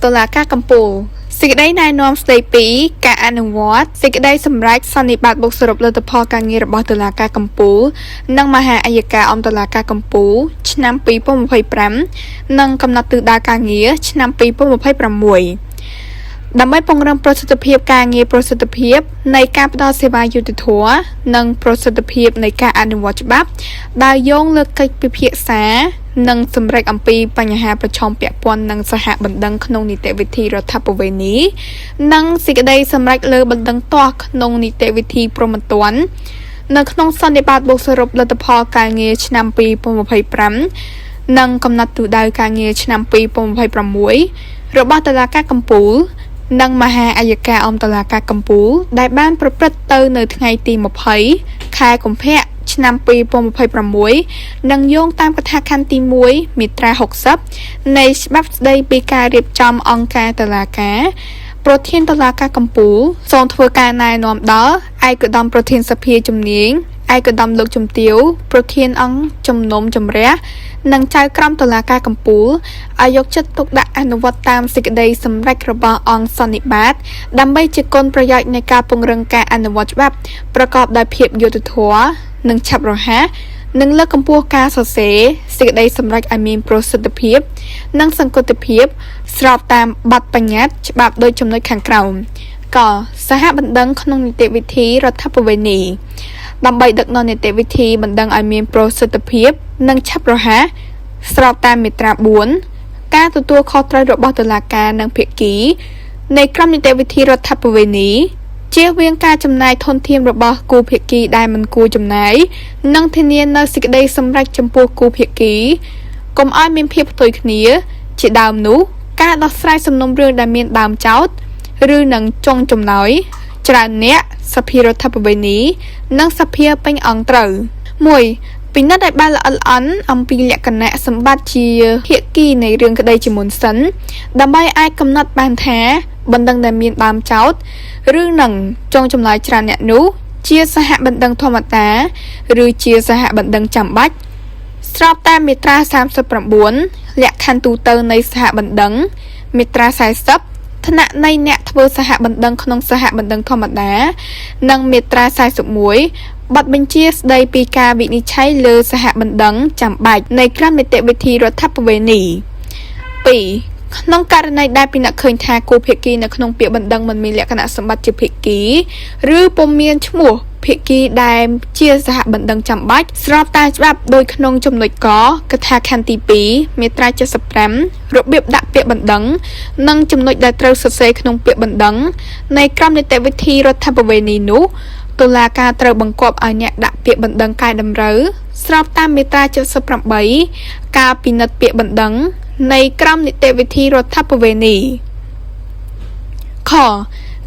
តុលាការកំពូលសេចក្តីណែនាំស្តីពីការអនុវត្តសេចក្តីសម្រេចសន្និបាតបូកសរុបលទ្ធផលការងាររបស់តុលាការកំពូល និងមហាអយ្យការអមតុលាការកំពូលឆ្នាំ2025និងកំណត់ទិសដៅការងារឆ្នាំ2026ដើម្បីពង្រឹងប្រសិទ្ធភាពការងារប្រសិទ្ធភាពនៃការផ្តល់សេវាយុត្តិធម៌និងប្រសិទ្ធភាពនៃការអនុវត្តច្បាប់ដោយយោងលើកិច្ចពិភាក្សានិងសម្រេចអំពីបញ្ហាប្រឈមពាក់ព័ន្ធនឹងសហបណ្ដឹងក្នុងនីតិវិធីរដ្ឋប្បវេណីនិងសេចក្តីសម្រេចលើបណ្ដឹងទាស់ក្នុងនីតិវិធីព្រហ្មទណ្ឌនៅក្នុងសន្និបាតបូកសរុបលទ្ធផលការងារឆ្នាំ2025និងកំណត់ទិសដៅការងារឆ្នាំ2026របស់តុលាការកំពូល និងមហាអយ្យការអមតុលាការកំពូលដែលបានប្រព្រឹត្តទៅនៅថ្ងៃទី20ខែកុម្ភៈឆ្នាំ2026និងយោងតាមកថាខណ្ឌទី1មាត្រា60នៃច្បាប់ស្តីពីការរៀបចំអង្គការតុលាការប្រធានតុលាការកំពូលសូមធ្វើការណែនាំដល់ឯកឧត្តមប្រធានសភាជំនាញឯកឧត្តមលោកជំទាវប្រធានអង្គជំនុំជម្រះនិងចៅក្រមតុលាការកំពូលឲ្យយកចិត្តទុកដាក់អនុវត្តតាមសេចក្តីសម្រេចរបស់អង្គសន្និបាតដើម្បីជាគុណប្រយោជន៍នៃការពង្រឹងការអនុវត្តច្បាប់ប្រកបដោយភាពយុត្តិធម៌និងឆាប់រហ័សនិងលើកកម្ពស់ការសរសេរសេចក្តីសម្រេចឲ្យមានប្រសិទ្ធភាពនិងសង្គតិភាពស្របតាមបទបញ្ញត្តិច្បាប់ដោយចំណុចខាងក្រោមកសហបណ្ដឹងក្នុងនីតិវិធីរដ្ឋប្បវេណីដើម្បីដឹកនាំនីតិវិធីបណ្ដឹងឲ្យមានប្រសិទ្ធភាពនិងឆាប់រហ័សស្របតាមមាត្រា4ការទទួលខុសត្រូវរបស់តុលាការនិងភាគីនៃក្រមនីតិវិធីរដ្ឋប្បវេណីជៀសវាងការចំណាយធនធានរបស់គូភាគីដែលមិនគួរចំណាយនិងធានានូវសេចក្តីសម្រេចចំពោះគូភាគីកុំឲ្យមានភាពផ្ទុយគ្នាជាដើមនោះការដោះស្រាយសំណុំរឿងដែលមានដើមចោទឬនឹងចុងចំណោយច្រើនអ្នកសភារដ្ឋប្បវេណីនិងសភាពេញអង្គត្រូវ1ពិនិត្យឲ្យបានល្អិតល្អន់អំពីលក្ខណៈសម្បត្តិជាភាគីនៃរឿងក្តីជាមុនសិនដើម្បីអាចកំណត់បានថាបណ្ដឹងដែលមានដើមចោទឬនឹងចុងចម្លើយច្រើនអ្នកនោះជាសហបណ្ដឹងធម្មតាឬជាសហបណ្ដឹងចាំបាច់ស្របតាមមាត្រា39លក្ខខណ្ឌទូទៅនៃសហបណ្ដឹងមាត្រា40ថ្នាក់នៃអ្នកធ្វើសហបណ្ដឹងក្នុងសហបណ្ដឹងធម្មតានិងមាត្រា41បទបញ្ជាស្តីពីការវិនិច្ឆ័យលើសហបណ្ដឹងចាំបាច់នៃក្រមនីតិវិធីរដ្ឋប្បវេណី2ក្នុងករណីដែលពិនិត្យឃើញថាគូភាគីនៅក្នុងពាក្យបណ្ដឹងមិនមានលក្ខណៈសម្បត្តិជាភាគីឬពុំមានឈ្មោះភាគីដែលជាសហបណ្ដឹងចាំបាច់ស្របតាមច្បាប់ដោយក្នុងចំណុចកកថាខណ្ឌទី2មាត្រា75របៀបដាក់ពាក្យបណ្ដឹងនិងចំណុចដែលត្រូវសរសេរក្នុងពាក្យបណ្ដឹងនៃក្រមនីតិវិធីរដ្ឋប្បវេណីនោះតុលាការត្រូវបង្គាប់ឲ្យអ្នកដាក់ពាក្យបណ្ដឹងកែតម្រូវស្របតាមមាត្រា78ការពិនិត្យពាក្យបណ្ដឹងនៃក្រមនីតិវិធីរដ្ឋប្បវេណីខ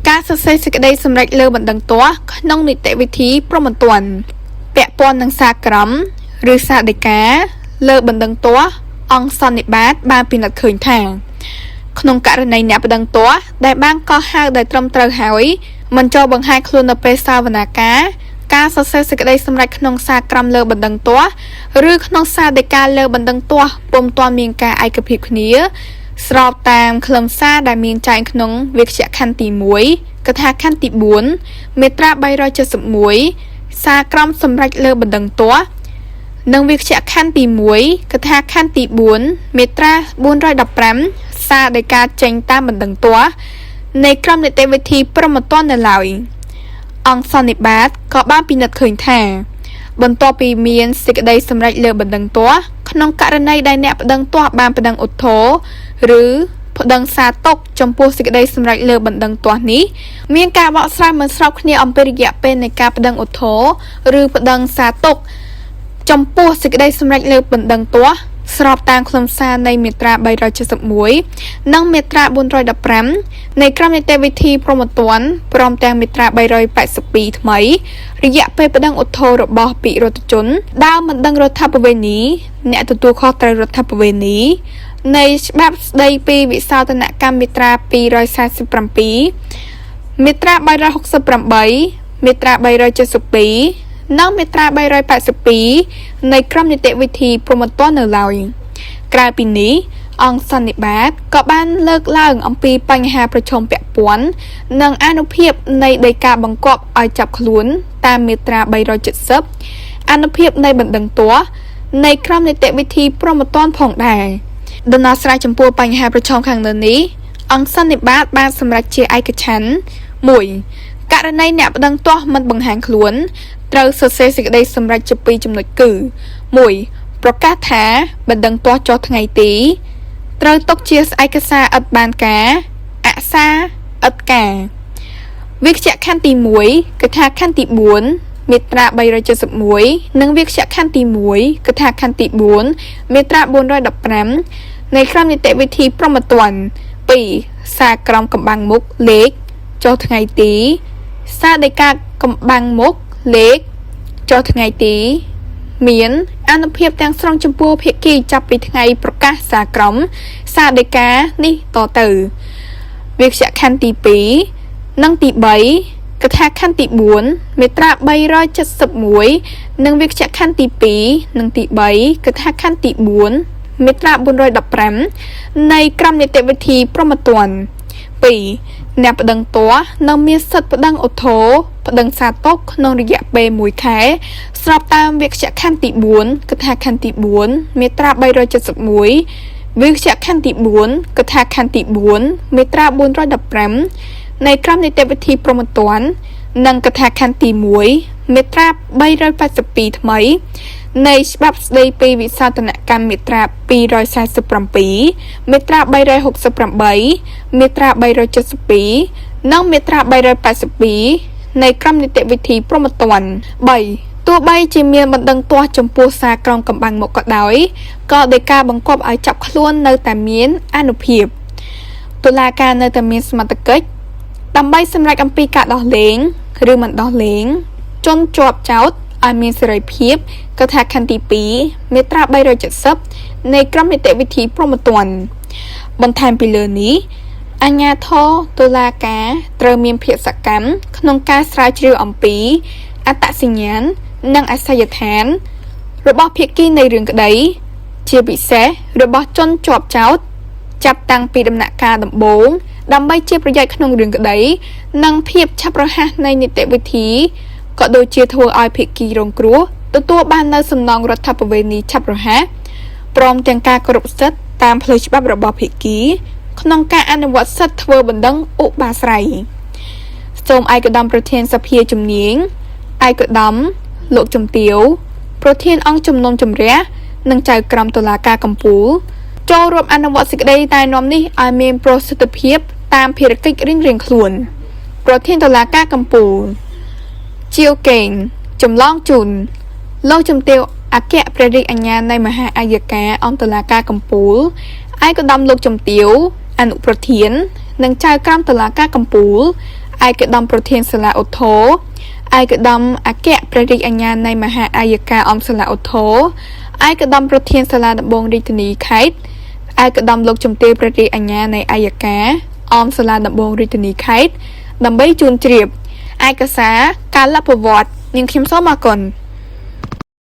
ការសរសេរសេចក្តីសម្រេចលើបណ្ដឹងទាស់ក្នុងនីតិវិធីព្រហ្មទណ្ឌពាក់ព័ន្ធនឹងសារក្រមឬសារដីកាលើបណ្ដឹងទាស់អង្គសន្និបាតបានពិនិត្យឃើញថាក្នុងករណីអ្នកបណ្ដឹងទាស់ដែលបានកោះហៅដោយត្រឹមត្រូវហើយមិនចូលបង្ហាញខ្លួននៅពេលសវនាការការសរសេរសេចក្តីសម្រេចក្នុងសារក្រមលើបណ្ដឹងទាស់ឬក្នុងសារដីកាលើបណ្ដឹងទាស់ពុំទាន់មានការឯកភាពគ្នាស្របតាមខ្លឹមសារដែលមានចែងក្នុងវិទ្យខណ្ឌទី1កថាខណ្ឌទី4មាត្រា371សារក្រមសម្រេចលើបណ្ដឹងទាស់និងវិទ្យខណ្ឌទី1កថាខណ្ឌទី4មាត្រា415សារដីកាចេញតាមបណ្ដឹងទាស់នៃក្រមនីតិវិធីព្រហ្មទណ្ឌនៅឡើយអង្គសន្និបាតក៏បានពិនិត្យឃើញថាបន្ទាប់ពីមានសេចក្តីសម្រេចលើបណ្ដឹងទាស់ក្នុងករណីដែលអ្នកប្តឹងទាស់បានប្តឹងឧទ្ធរណ៍ឬប្តឹងសាទុក្ខចំពោះសេចក្តីសម្រេចលើបណ្ដឹងទាស់នេះមានការបកស្រាយមិនស្របគ្នាអំពីរយៈពេលនៃការប្តឹងឧទ្ធរណ៍ឬប្តឹងសាទុក្ខចំពោះសេចក្តីសម្រេចលើបណ្ដឹងទាស់ស្របតាមខ្លឹមសារនៃមាត្រា371និងមាត្រា415នៃក្រមនីតិវិធីព្រហ្មទណ្ឌព្រមទាំងមាត្រា382ថ្មីរយៈពេលប្តឹងឧទ្ធរណ៍របស់ពិរុទ្ធជនដើមបណ្ដឹងរដ្ឋប្បវេណីអ្នកទទួលខុសត្រូវរដ្ឋប្បវេណីនៃច្បាប់ស្តីពីវិសោធនកម្មមាត្រា247មាត្រា368មាត្រា372និងមាត្រា382នៃក្រមនីតិវិធីព្រហ្មទណ្ឌនៅឡើយក្រៅពីនេះ អង្គសន្និបាតក៏បានលើកឡើងអំពីបញ្ហាប្រឈមពាក់ព័ន្ធនិងអានុភាពនៃដីកាបង្គាប់ឲ្យចាប់ខ្លួនតាមមាត្រា370អានុភាពនៃបណ្ដឹងទាស់នៃក្រមនីតិវិធីព្រហ្មទណ្ឌផងដែរដំណោះស្រាយចំពោះបញ្ហាប្រឈមខាងលើនេះអង្គសន្និបាតបានសម្រេចជាឯកច្ឆន្ទ1ករណីអ្នកប្តឹងទាស់មិនបង្ហាញខ្លួនត្រូវសរសេរសេចក្តីសម្រេចជាពីរចំណុចគឺ1ប្រកាសថាបណ្ដឹងទាស់ចុះថ្ងៃទីត្រូវទុកជាឯកសារឥតបានការអសាឥតការវិក្កខណ្ឌទី1កថាខណ្ឌទី4មាត្រា371និងវិក្កខណ្ឌទី1កថាខណ្ឌទី4មាត្រា415នៃក្រមនីតិវិធីព្រហ្មទណ្ឌ2សារក្រមកំបាំងមុខលេខចុះថ្ងៃទីសារដីកាកំបាំងមុខលេខចុះថ្ងៃទីមានអានុភាពទាំងស្រុងចំពោះភាគីចាប់ពីថ្ងៃប្រកាសសារក្រមសារដីកានេះតទៅវិក្កខណ្ឌទី2និងទី3កថាខណ្ឌទី4មាត្រា371និងវិក្កខណ្ឌទី2និងទី3កថាខណ្ឌទី4មាត្រា415នៃក្រមនីតិវិធីព្រហ្មទណ្ឌ2អ្នកប្តឹងទាស់នៅមានសិទ្ធិប្តឹងឧទ្ធរណ៍ប្តឹងសាទុក្ខក្នុងរយៈពេល1ខែស្របតាមវិក្កខណ្ឌទី4កថាខណ្ឌទី4មាត្រា371វិក្កខណ្ឌទី4កថាខណ្ឌទី4មាត្រា415នៃក្រមនីតិវិធីព្រហ្មទណ្ឌនិងកថាខណ្ឌទី1មាត្រា382ថ្មីនៃច្បាប់ស្តីពីវិសោធនកម្មមាត្រា247មាត្រា368មាត្រា372និងមាត្រា382នៃក្រមនីតិវិធីព្រហ្មទណ្ឌ3ទោះបីជាមានបណ្ដឹងទាស់ចំពោះសារក្រមកំបាំងមុខក៏ដោយក៏ដីកាបង្គាប់ឲ្យចាប់ខ្លួននៅតែមានអានុភាពតុលាការនៅតែមានសមត្ថកិច្ចដើម្បីសម្រេចអំពីការដោះលែងឬមិនដោះលែងជនជាប់ចោទឲ្យមានសេរីភាពកថាខណ្ឌទី2មាត្រា370នៃក្រមនីតិវិធីព្រហ្មទណ្ឌបន្ថែមពីលើនេះអាជ្ញាធរតុលាការត្រូវមានភាពសកម្មក្នុងការស្រាវជ្រាវអំពីអត្តសញ្ញាណនិងអាសយដ្ឋានរបស់ភាគីនៃរឿងក្តីជាពិសេសរបស់ជនជាប់ចោទចាប់តាំងពីដំណាក់កាលដំបូងដើម្បីជាប្រយោជន៍ក្នុងរឿងក្តីនិងភាពឆាប់រហ័សនៃនីតិវិធីក៏ដូចជាធ្វើឲ្យភាគីរងគ្រោះទទួលបាននូវសំណងរដ្ឋប្បវេណីឆាប់រហ័សព្រមទាំងការគោរពសិទ្ធិតាមផ្លូវច្បាប់របស់ភាគីក្នុងការអនុវត្តសិទ្ធិធ្វើបណ្ដឹងឧបាស្រ័យសូមឯកឧត្តមប្រធានសភាជំនាញឯកឧត្តមលោកជំទាវប្រធានអង្គជំនុំជម្រះនិងចៅក្រមតុលាការកំពូលចូលរួមអនុវត្តសេចក្តីណែនាំនេះឲ្យមានប្រសិទ្ធភាពតាមភារកិច្ចរៀងៗខ្លួនប្រធានតុលាការកំពូលជាវកេងចម្លងជូនលោកជំទាវអគ្គព្រះរាជអាជ្ញានៃមហាអយ្យការអង្គតុលាការកំពូលឯកឧត្តមលោកជំទាវអនុប្រធាននិងចៅក្រមតុលាការកំពូលឯកឧត្តមប្រធានសាលាឧទ្ធរណ៍ឯកឧត្តមអគ្គព្រះរាជអាជ្ញានៃមហាអយ្យការអង្គសាលាឧទ្ធរណ៍ឯកឧត្តមប្រធានសាលាដំបងរាជធានីខេត្តឯកឧត្តមលោកជំទាវព្រះរាជអាជ្ញានៃអយ្យការអមសាលាដំបងរាជធានីខេត្តដើម្បីជូនជ្រាបឯកសារកាលប្រវត្តិនាងខ្ញុំសូមអរគុណ។